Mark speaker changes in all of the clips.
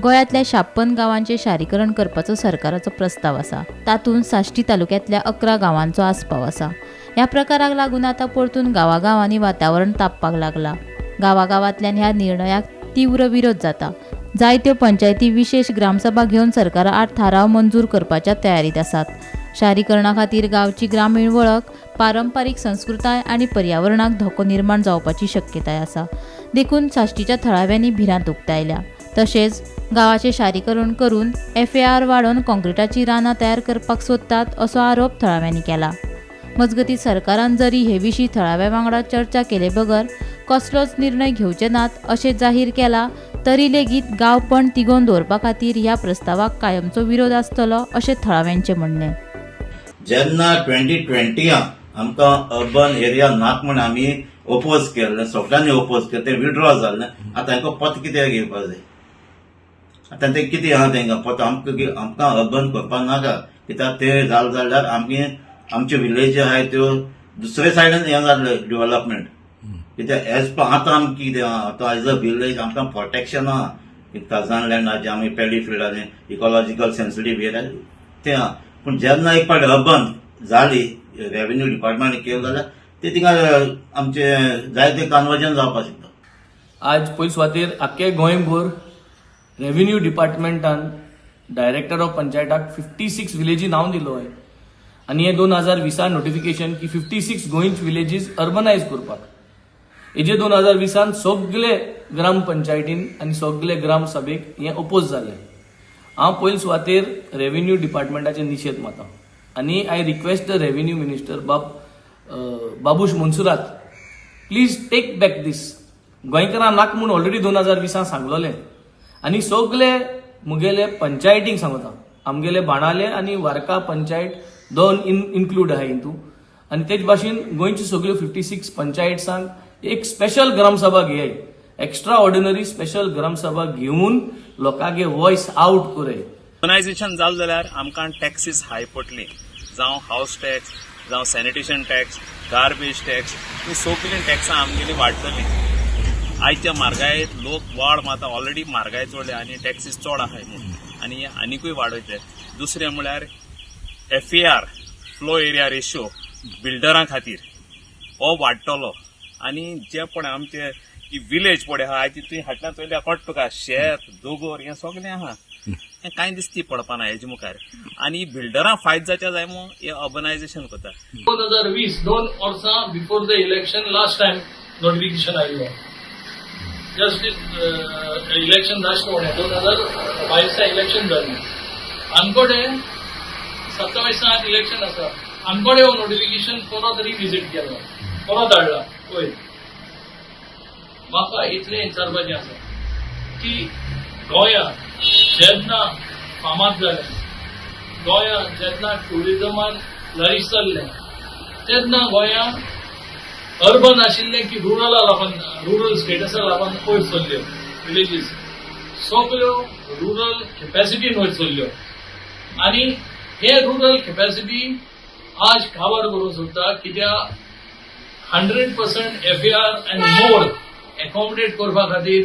Speaker 1: गोंयांतल्या 56 गांवांचें शारीकरण करपाचो सरकाराचो प्रस्ताव आसा. तातूंत साश्टी तालुक्यांतल्या 11 गांवांचो आस्पाव आसा. ह्या प्रकाराक लागून आतां परतून गांवागांवांनी वातावरण तापपाक लागलां. गांवागांवांतल्यान ह्या निर्णयाक तीव्र विरोध जाता. जायत्यो पंचायती विशेष ग्रामसभा घेवन सरकारा आड थाराव मंजूर करपाच्या तयारीत आसात. शारीकरणा खातीर गांवची ग्रामीण वळख, पारंपारीक संस्कृताय आनी पर्यावरणाक धोको निर्माण जावपाची शक्यताय आसा. देखून साश्टीच्या थळाव्यांनी भिरांत उक्तायल्या. तशेंच गांवाचें शारीकरण करून एफएआर वाडोवन काँक्रिटाची रानां तयार करपाक सोदतात असो आरोप थळाव्यांनी केला. मजगतीं, सरकारान जरी हे विशीं थळाव्या वांगडा चर्चा केले बगर कसलोच निर्णय घेवचे नात अशें जाहीर केलां, तरी लेगीत गांवपण तिगोवन दवरपा खातीर ह्या प्रस्तावाक कायमचो विरोध आसतलो अशें थळाव्यांचें म्हणणें.
Speaker 2: जेन्ना 2020 आमकां अर्बन एरिया नाक म्हण आमी ओपोज केल्लें, सगळ्यांनी ओपोज केलें, तें विड्रॉ जाल्लें. आतां तांकां पत कित्याक घेवपा जाय? आतां तें कितें आहा तांकां पत? आमकां अर्बन करपाक नाका, कित्याक तें जालें जाल्यार आमगे आमच्यो विलेजी आहाय त्यो दुसरे सायडीन हें जातलें डेव्हलपमेंट. कित्याक एज पर आतां आमकां कितें आहा, आतां एज अ विलेज आमकां प्रोटेक्शन आहा. खजान लँडाचे आमी पॅडी फिल्डाचे इकॉलॉजिकल सेन्सिटीव एरिया तें आहा. पूण जेन्ना एक फावट अर्बन जाली, रेव्हेन्यू डिपार्टमेंट केलें जाल्यार ते थिंगा आमचे जायते कन्वर्जन जावपाक शकता.
Speaker 3: आज पयले सुवातेर आख्खे गोंयभर रेव्हेन्यू डिपार्टमेंटान डायरेक्टर ऑफ पंचायताक 56 विलेजी नांव दिलो आहे आनी हे 2020 नोटिफिकेशन की 56 गोंयचे विलेजीस अर्बनायज करपाक. हेजे 2020 सगले ग्राम पंचायतीन आनी सगले ग्राम सभेक हें ओपोज जालें. हांव पयले सुवातेर रेव्हेन्यू डिपार्टमेंटाचे निशेध मारता आनी I request the revenue minister बाब Babush मोन्सुरात, please take back this. गोंयकारां नाक म्हूण ऑलरेडी 2020 सांगलोलें आनी सगले मुगेले पंचायतींक सांगता, आमगेले बाणाले आनी वार्का पंचायत दोन इन्क्लूड आहा हितू आनी तेच भाशेन गोंयच्यो सगल्यो 56 पंचायत्सांक एक स्पेशल ग्रामसभा घेय, एक्स्ट्रा ऑर्डिनरी स्पेशल ग्रामसभा घेवन लोकांगे वॉयस आउट करय.
Speaker 4: अर्बनायझेशन जालें जाल्यार आमकां टॅक्सीस हाय पडटली, जावं हावस टॅक्स, जावं सॅनिटेशन टॅक्स, गार्बेज टॅक्स, ही सगळीं टॅक्सां आमगेली वाडटलीं. आयच्या म्हारगायेत लोक वाड मारता. ऑलरेडी म्हारगाय चडल्या आनी टॅक्सीस चड आहाय म्हूण आनी आनिकूय वाडयतले. दुसरें म्हळ्यार एफएआर, फ्लो एरिया रेशो बिल्डरां खातीर हो वाडटलो. आनी जे पळय आमचे ही विलेज पळय आहा, आयज तुवें हाटल्यान चोयल्यार कळटा तुका, शेत दोंगर हें सगळें आहा, हें कांय दिसती पडपाना हेजे मुखार. आनी बिल्डरां फायदो जावच्या जाय म्हूण हें अर्बनायझेशन करता.
Speaker 5: 2020, 2 वर्सां before the election last time notification आयिल्लो. जस्ट इलेक्शन जाश्त 2022 इलेक्शन जालें. आमकडे 27 इलेक्शन आसा. आमकडे हो नोटिफिकेशन परत रिविजीट केलो, परत हाडला. पळय, म्हाका इतलें विचारपाचें आसा की गोंया जेन्ना फामाद जालें, गोंया जेन्ना ट्युरिजमान फ्लरीश जाल्लें, तेन्ना गोंया अर्बन आशिल्लें की रुरला लागून, रुरल स्टेटसा लागून वयर सरल्यो विलेजीस सगळ्यो रुरल कॅपॅसिटीन वयर सरल्यो. आनी हे रुरल कॅपॅसिटी आज काबार करूंक सोदता, कित्याक 100% FAR and more accommodate करपा खातीर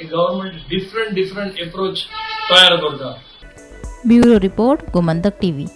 Speaker 5: गव्हर्मेंट डिफरंट डिफरंट एप्रोच तयार करता.
Speaker 1: Bureau report, Gomantak TV.